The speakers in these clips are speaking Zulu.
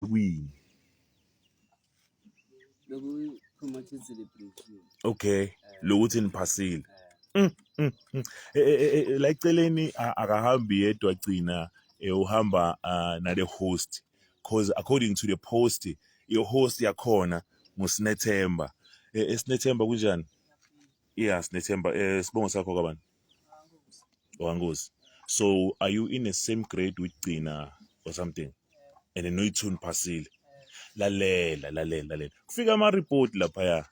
Kuyini? Beku-promoted celebration. Okay, lokuthi niphasile. La eceleni akahambi yedwa gcina, uhamba nale host, cause according to the post, your host yakhona nguSinethemba. Sinethemba, kunjani? Yeah, Sinethemba, sibongo sakho kabani? Wangozi. So are you in the same grade with Gcina or something? And then noyi-two niphasile. Lalela, lalela, lalela, kufika ama-report laphaya,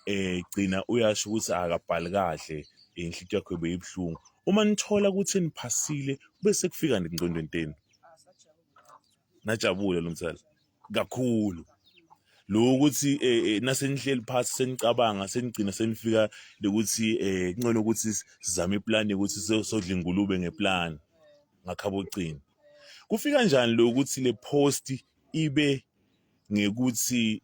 Gcina uyasho ukuthi akabhali kahle, inhliziyo yakho beyibuhlungu. Uma nithola ukuthi niphasile, bese kufika ngcondweni tenu? Najabula lo mthala kakhulu lo ukuthi nasenihleli phasi senicabanga, senigcina senifika lokuthi kungcono ukuthi sizame iplan ukuthi sodla ingulube ngeplan ngakhabo Gcina. Kufika kanjani lo ukuthi le post ibe ngekuthi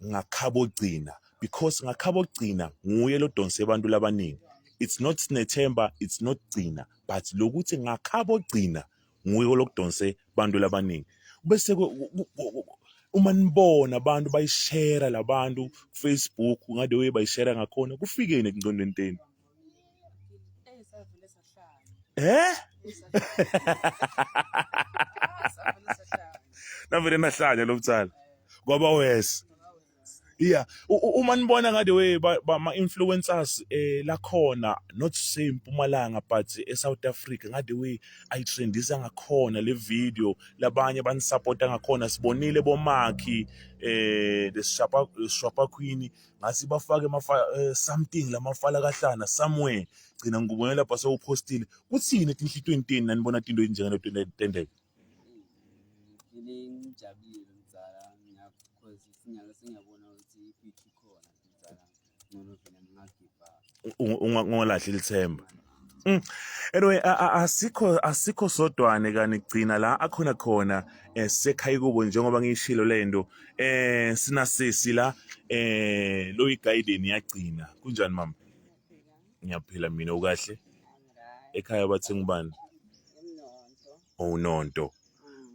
ngakhabo Gcina? Because ngakhabo Gcina nguye lodonse abantu labaningi. It's not Sinethemba, it's not Gcina, but lokuthi ngakhabo Gcina nguye lokudonse abantu labaningi. Bese uma nibona abantu bayishare labantu ku Facebook ngade way bayishare ngakhona, kufikeni ekungcondweni tenu? Savele sahlala. Savele sahlala. Navele nahlanya lo mtsala kwaba wes. Yeah, uma nibona ngade way ma influencers lakhona, not to say Mpumalanga but eSouth Africa, ngade way ayitrendisa ngakhona le video, labanye banisupporta ngakhona, sibonile bomakhi the Shapa Shapa Queen ngasi bafake mafa something lamafala kahlana somewhere. Gcina ngikubone lapha sewupostile. Kuthini etinhlitweni teni nanibona tinto ezinjengaleto tendeka? Vele ngijabulile mzala, cause sinyalo sengiyabona ukuthi i-future ikhona mzala, ngcono vele ngingagive up. Ungalahli lithemba. Anyway, asikho sodwane kani gcina la akhona khona, sekhaya kubo, njengoba ngiyishilo lento, sinasisi la lo i-guardian yagcina. Kunjani, mama? Ngiyaphila mina, ukahle? Ekhaya bathi ngubani? Emnonto. Oh, Nonto.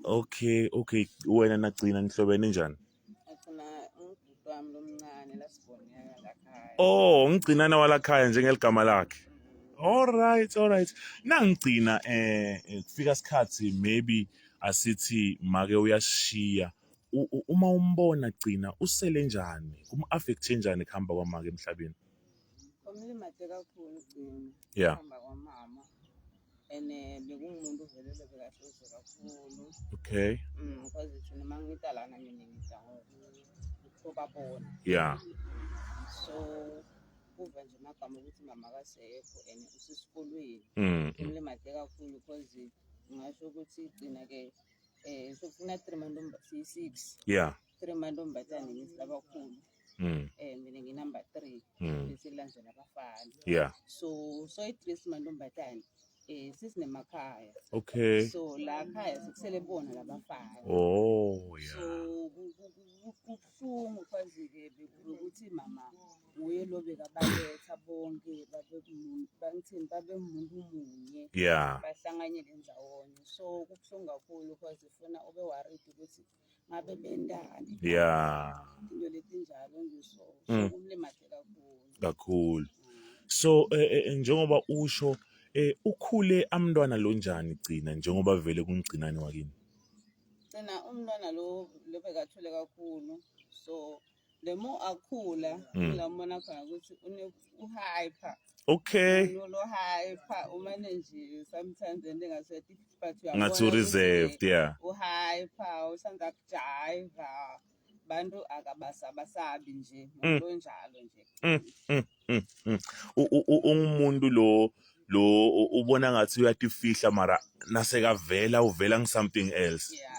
Okay, wena nagcina nihlobene njani? Agcina ungubhuti wami lomncane lasibonela lakhaya. Oh, ngigcinana walakhaya njengeligama lakhe. All right. Nangigcina kufika isikhathi, maybe asithi make uyashiya. Uma umbona gcina usele njani? Kum-affect njani kuhamba kwamake emhlabeni? Kumlimate kakhulu gcina. Ukuhamba kwamama. And bekungumuntu vele lobekahluze kakhulu. Because thina uma ngita lana mina ngita ngokubabona. So kuva nje amagama ukuthi mama akasekho and usesikolweni. Kumlimate kakhulu because ngingasho ukuthi gcina ke sokufuna three mantomba, siyi-six. Three mantombazane ngithi labakhulu. Mina ngi-number 3. Bese kulandzela abafana. So i-three simantombazane sesinemakhaya. So la khaya sekusele bona labafana. So kubuhlungu cause-ke bekuthi mama nguye lo bekabaletha bonke babe bangithini, babe umuntu munye. Bahlanganyele ndzawonye. So kubuhlungu kakhulu cause funa ube worried ukuthi ngabe bendani. Into letinjalo nje, so kumlimate kakhulu. Kakhulu. So njengoba usho, ukhule amntwana lo njani gcina, njengoba vele kungigcinani wakini? Gcina umntwana lo lobekathule kakhulu, so the more akhula la mbona khona ukuthi u-hyper. Lo hyper umane nje sometimes ente ngathi, but uyabona Ngathi ukuthi reserved, yeah. U-hyper, usanda kujiva, bantu akabasabasabi nje, umuntu onjalo nje. Ungumuntu lo ubona ngathi uyatifihla, mara nasekavela uvela ngi something else. Yeah.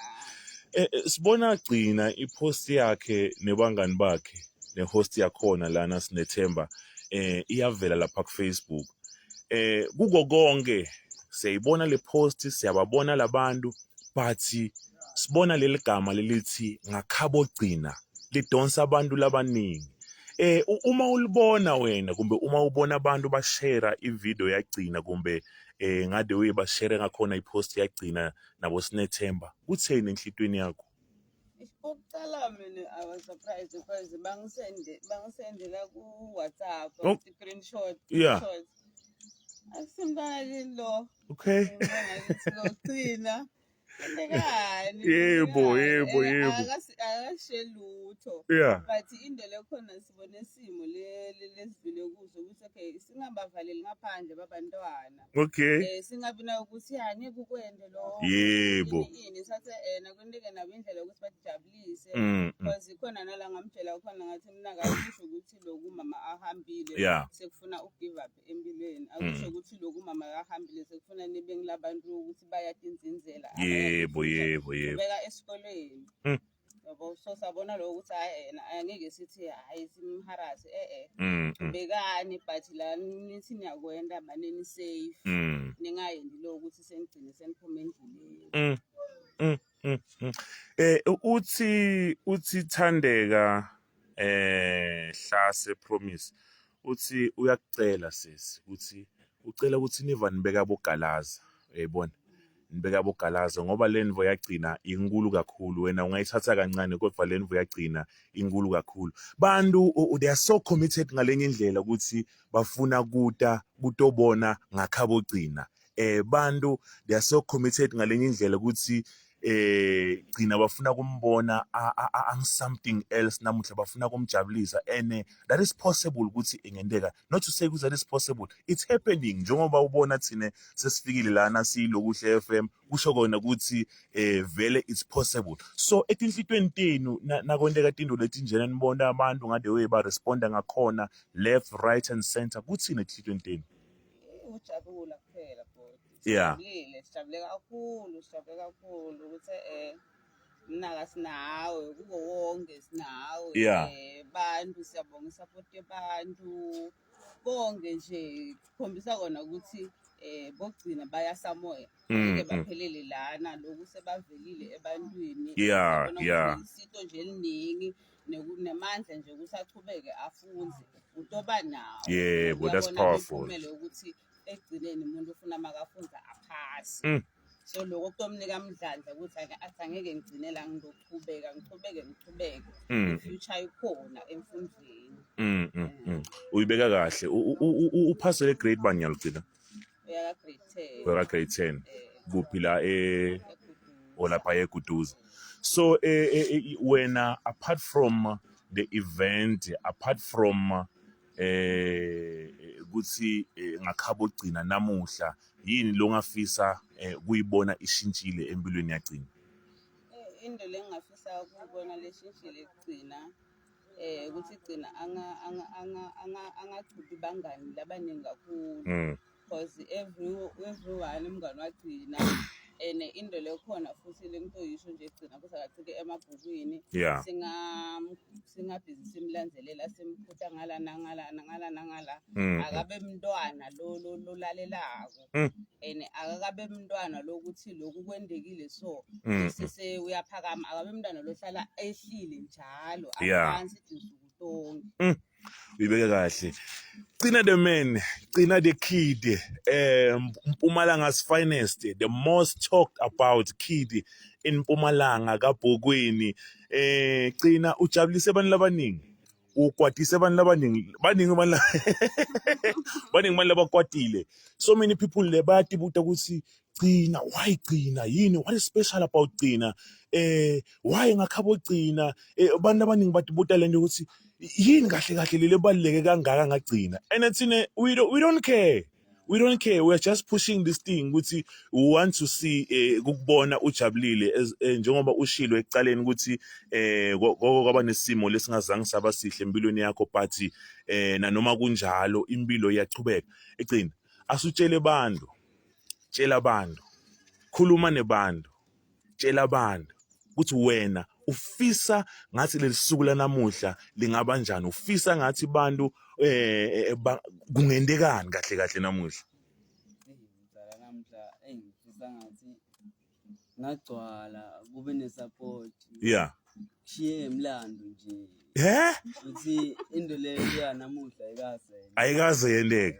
Sibona gcina ipost yakhe nebangani bakhe nehost yakhona lana Sinethemba, iyavela lapha ku Facebook. Kuko konke siyayibona le post, siyababona labantu, but sibona leli gama lelithi ngakhabo gcina lidonsa abantu labaningi. Uma ulibona wena kumbe uma ubona abantu bashare ivideo yagcina kumbe ngade uye bashare ngakhona ipost yagcina nabo Sinethemba, kutheni enhlitweni yakho? Ukucala mina I was surprised because bangisendela ku-WhatsApp Oh. screenshot. Yeah. Akusimntwana yini lo? Okay. Ngibona ukuthi lo gcina. Kwentekani? Yebo, Kwentekani? yebo, yebo. Akashe lutho. But into lekhona sibone isimo lesidlule kuso ukuthi okay singabavaleli ngaphandle babantwana. Singabi nayo ukuthi ya ngeke ukwende lo. Ini sathe nakwenteke nabo indlela yokuthi bajabulise. Because khona nala ngamtshela khona ngathi mina akakusho ukuthi loku mama ahambile sekufuna uku-give up empilweni. Akusho ukuthi loku mama ahambile sekufuna nibe ngilabantu ukuthi bayatinzinzela. Yebo, yebo, yebo. Ubeka esikolweni. Yabo, so sabona lokho ukuthi hhayi yena angeke sithi hhayi simharase e-e. Bekani but la nithi niyakwenda maneni safe. Ningayendi lo ukuthi senigcine seniphume endleleni. Uthi Thandeka Hlase Promise uthi uyakucela sisi ukuthi ucela ukuthi niva nibeka bogalaza, uyayibona, nibeka bogalaza ngoba lenvo yagcina inkulu kakhulu. Wena ungayithatha kancane kodwa lenvo yagcina inkulu kakhulu. Bantu they are so committed ngalenye indlela ukuthi bafuna kuta kutobona ngakhabo gcina. Bantu they are so committed ngalenye indlela ukuthi gcina bafuna kumbona ang something else namuhla, bafuna kumjabulisa, and that is possible ukuthi ingenteka. Not to say ukuthi that is possible, it's happening. Njengoba ubona thine sesifikile lana siyiLokuhle FM, kusho kona ukuthi vele it's possible. So etinhlitweni tenu nakwenteka tinto letinjena, nibona abantu ngade way ba responda ngakhona left, right and center, kuthini etinhlitweni tenu? Ujabula kuphela bhuti. Sijabulile, sijabule kakhulu, sijabule kakhulu ukuthi mnaka sinawe kuko wonke sinawe. Bantu siyabonga isupport yabantu bonke nje, kukhombisa kona ukuthi bogcina baya somewhere. Ngeke baphelele lana, lokhu sebavelile ebantwini. Siyabona ukuthi isito nje eliningi nemandla nje ukuthi achubeke afunze utoba nawo. Yebo, that's Uyabona powerful. imiphumela yokuthi ekugcineni umuntu ufuna makafunza aphase. So lokho kutomnika mdlandla ukuthi athi angeke ngigcine la, ngizochubeka, ngichubeke, ngichubeke. I-future ikhona emfundweni. Uyibeka kahle. Uphasele grade bani nyalugcina? Uyaka grade 10. Uyaka grade 10. Kuphi la eGuduza. Olapha eGuduza. So wena, apart from the event, apart from ukuthi ngakhabo gcina namuhla, yini longafisa kuyibona ishintshile empilweni yagcina? Into lengingafisa ukubona leshintshile kugcina ukuthi igcina angachubi bangani labaningi kakhulu. Because everyone umngani wagcina, and into lekhona futhi lengitoyisho nje gcina ukuthi akacike emabhukwini. Singabhizi simlandzelela, simkhuta ngala nangala nangala nangala. Akabe mntwana lo lolalelako. And akakabe mntwana lokuthi lokhu kwendekile so sese uyaphakama, akabe mntwana lohlala ehlile njalo aphansi tinsuku tonke. Uyibeke kahle. Gcina the man, Gcina the kid, Mpumalanga's finest, the most talked about kid in Mpumalanga kaBhokweni. Gcina ujabulise abantu labaningi. Ukwatise abantu labaningi, baningi abantu baningi abantu labakwatile. So many people le bayatibuta ukuthi Gcina, why Gcina, yini, what is special about Gcina, why ngakhabo Gcina? Abantu abaningi batibuta lento ukuthi yini kahle kahle lele baluleke kangaka ngagcina. And thina we don't care, we don't care, we are just pushing this thing ukuthi we want to see ukubona ujabulile njengoba ushilo ekucaleni ukuthi kwaba nesimo lesingazange saba sihle empilweni yakho, but nanoma kunjalo impilo iyachubeka. Egcina asutshele abantu, tshela abantu, khuluma nebantu, tshela abantu ukuthi wena ufisa ngathi leli suku lanamuhla lingaba njani, ufisa ngathi bantu kungentekani kahle kahle namuhla. Mdala, namhla engifisa ngathi ngagcwala, kube ne-support. Kushiye emlando nje. Uthi into leyo ya namuhla ayikaze. Ayikaze yenteke.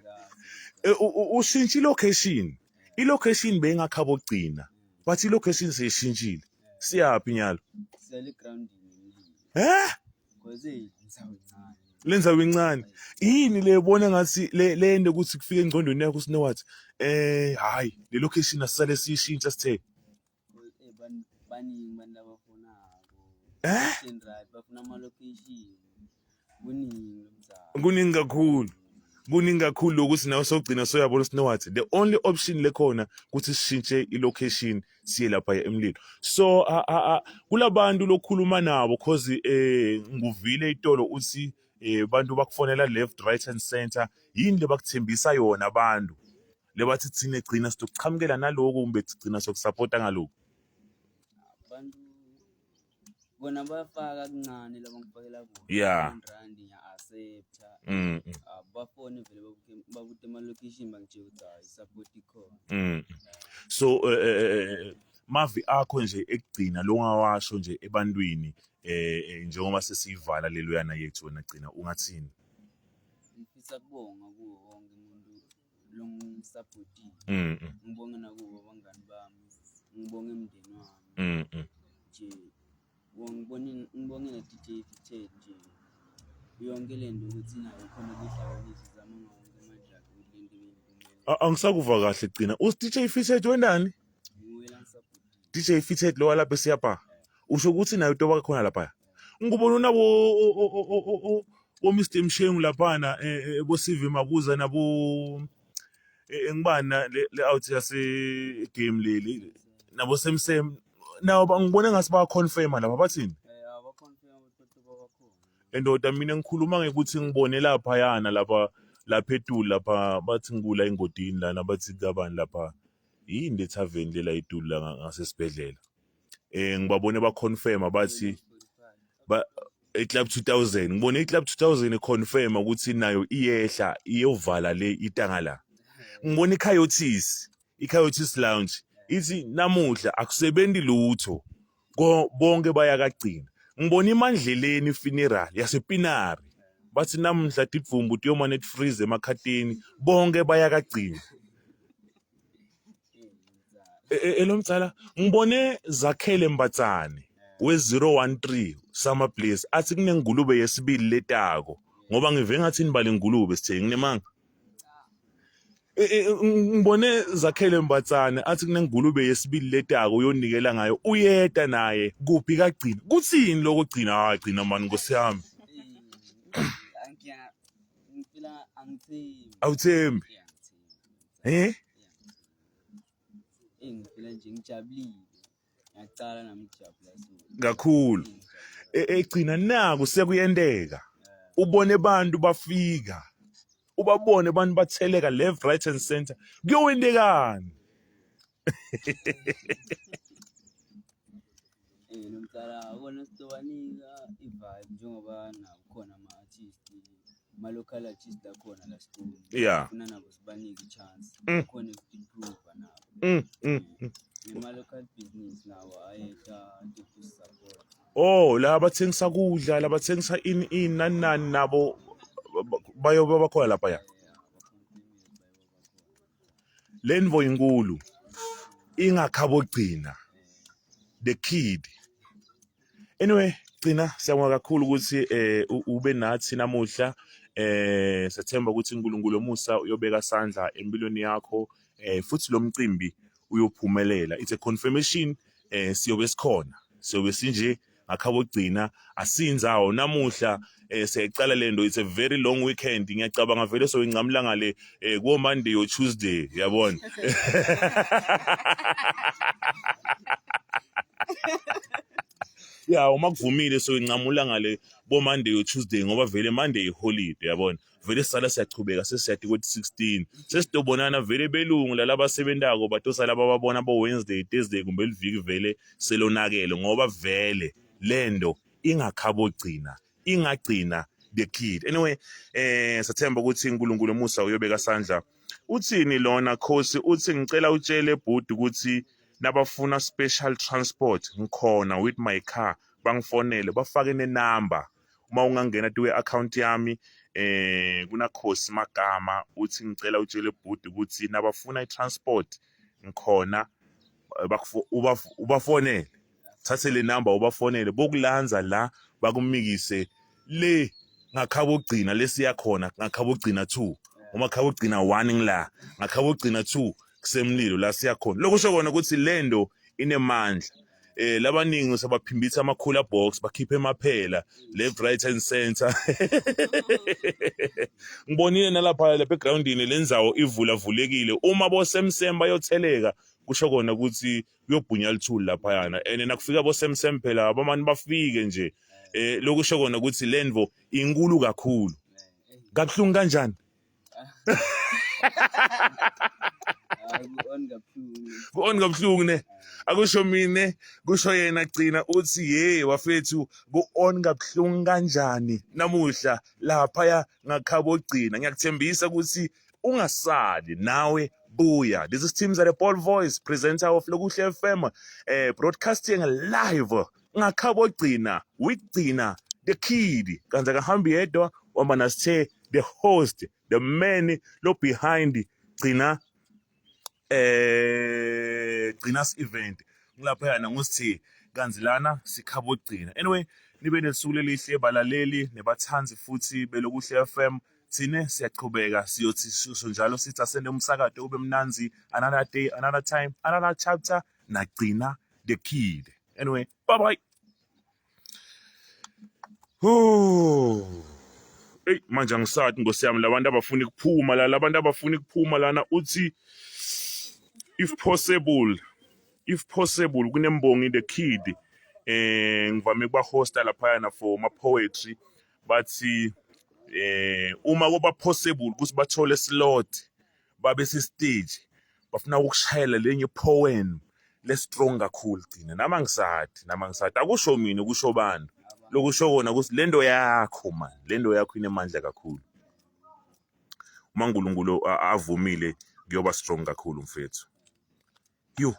Ushintshe i-location. I-location beyingakhabo gcina, but i-location seyishintshile. Siyaphi nyalo? Siyale groundini. Eh? Cause indzawo incane. Lendzawo incane. Yini le bona ngathi le lento ukuthi kufike engcondweni yakho usino wathi eh hayi le location asisale siyishintsha sithe. Eh baningi abantu abafonako. Eh? Right, bafuna ama location. Kuningi lomzamo. Kuningi kakhulu. Kuningi kakhulu lokuthi nawe sogcina soyabona ukuthi what the only option lekhona ukuthi sishintshe i-location siye lapha emlilo. So kulabantu lokhuluma nabo cause eh nguvile itolo uthi eh bantu bakufonela left right and center yini lebakuthembisa yona abantu lebathi thina gcina sizokuchamukela naloku kumbe sigcina sokusupporta ngaloku. Abantu bona bayafaka kuncane laba ngifakela kona. Rand ngiya-accepta. Ah, bafone vele babute ema-location bangitshela ukuthi hayi i-support ikhona. So mavi akho nje ekugcina longawasho nje ebantwini eh njengoba sesiyivala leloyana yethu wena gcina ungathini? Ngifisa kubonga kuwo wonke umuntu longisapotile. Ngibonge nakubo abangani bami, ngibonge emndeni wami. Nje ngibonge ngibonge na DJ Fitted nje. Yonke lento ukuthi nayo khona ukuhlanganisa izama ngawo wonke amandla akhe ukuthi lento ibe yimpumelelo. Angisakuva kahle gcina. Us DJ Fitted wendani? Nguye la ngisapotile. DJ Fitted lo walapha esiyapha. Usho ukuthi naye utoba khona lapha. Ngikubona unabo bo Mr Mshengu laphana bo CV Mabuza nabo ngibani le out yase game leli nabo semsem nawo ngibone ngathi ba confirm lapha bathini? Eh aba confirm ukuthi batoba bakhona. Endoda mina ngikhuluma ngekuthi ngibone lapha yana lapha lapha etulu lapha bathi ngikula engodini lana bathi kabani lapha yini le tavern lela itulu la ngasesibhedlela. Eh ngibabone ba confirm bathi ba eClub 2000 ngibone iClub 2000 iconfirm ukuthi nayo iyehla iyovala le itanga la. Ngibona iCoyotes, iCoyotes Lounge ithi namuhla akusebenzi lutho bonke bayakagcina. Ngibona iMandleleni funeral yasePinari bathi namuhla tidvumbu tiyomane freeze emakhateni bonke bayakagcina. Elomtsala ngibone Zakhele Mbatsane we-013 Summer Place athi kunengulube yesibili letako ngoba ngive ngathi nibale ingulube sithe nginemanga. Ngibone Zakhele Mbatsane athi kunengulube yesibili letako uyonikela ngayo uyeta naye kuphi kagcina kuthini lokho gcina hayi gcina mani nkosi yami. Awuthembi eh Ngifila nje ngijabulile. Ngiyacala nami ukujabula so. Kakhulu. Egcina naku sekuyenteka. Ubone abantu bafika. Ubabone abantu batheleka left right and center. Kuyowentekani? Eh nomcala akona sitobanika i-vibe njengoba nakhona ama-artist ama-local artist akhona la stone. Funa nabo sibanike i-chance. Khona uku-improve nabo. Nema-local business nawo ayehla to support. Oh, la bathengisa kudla, la bathengisa ini ini nani nani nabo bayobe bakhona lapha ya. Lenvo inkulu ingakhabo gcina the kid. Anyway, gcina siyabonga kakhulu ukuthi ube nathi namuhla. Sethemba ukuthi uNkulunkulu omusa uyobeka sandla empilweni yakho futhi lo mcimbi uyophumelela. It's a confirmation siyobe sikhona, siyobe sinje ngakhabo gcina asinzawo namuhla siyayicala lento. It's a very long weekend ngiyacabanga vele soyincamula ngale kuwo Monday or Tuesday yabona. Ya uma kuvumile soyincamula ngale bo Monday or Tuesday ngoba vele Monday iholiday yabona. Vele sisala siyachubeka sesiyati kwethi 16 sesitobonana vele belungu lalabasebentako batosala bababona bo Wednesday Thursday kumbe liviki vele selonakele ngoba vele lento ingakhabo gcina ingagcina the kid. Anyway sathemba ukuthi uNkulunkulu omusa uyobeka sandla. Uthini lona Khosi? Uthi ngicela utshele bhuti ukuthi nabafuna special transport ngikhona with my car bangifonele bafake nenumber. Uma ungangena tuwe account yami kuna Khosi Magama uthi ngicela utshele bhuti ukuthi nabafuna i-transport ngikhona ubafonele. Thathe le number ubafonele bokulanza la bakumikise le ngakhabo ogcina lesiya khona ngakhabo ogcina 2 uma khabo ogcina 1 ngila ngakhabo ogcina 2 kusemlilo la siya khona. Lokusho kona ukuthi lendo inemandla. Labaningi sebaphimbitha ama cooler box bakhiphe emaphela left, right and center. Ngibonile nalapha lapha egroundini lendzawo ivula vulekile uma bosemsem bayotheleka, kusho kona ukuthi kuyobhunya lithuli laphayana. And nakufika bosemsem phela abamani bafike nje, lokusho kona ukuthi lendvo inkulu kakhulu. Kabuhlungu kanjani? Hayi, ku-on kabuhlungu. Ku-on kabuhlungu ne, akusho mine, kusho yena. Gcina uthi ye wafethu, ku-on kabuhlungu kanjani namuhla laphaya ngakhabo gcina. Ngiyakuthembisa ukuthi ungasali nawe, buya. This is Teams at the Ball Voice, presenter of Lokuhle FM, broadcasting live ngakhabo gcina with Gcina the Kid. Kanti akahambi yedwa, uhamba nasithe the host, the man lo behind Gcina Gcina's event. Ngilaphayana ngusithi kanzi lana sikhabo gcina. Anyway, nibe nesuku lelihle balaleli nebathanzi futhi beLokuhle FM. Thine siyachubeka, siyothi sisho njalo sithi asende umsakato ube mnanzi. Another day, another time, another chapter naGcina the Kid. Anyway, bye bye. Oh. Ey, manje angisathi nkosi yami, labantu abafuni ukuphuma la, labantu abafuni ukuphuma lana. Uthi if possible kunembongi the Kid, ngivame kuba hosta laphayana for ma poetry. Bathi uma kuba possible ukuthi bathole slot babe se stage, bafuna ukushayela lenye poem le strong kakhulu. Gcina nama ngisathi, nama ngisathi, akusho mina, kusho bantu. Lokusho kona ukuthi lento yakho man, lento yakho inemandla kakhulu. Uma uNkulunkulu avumile, kuyoba strong kakhulu mfethu. Yo.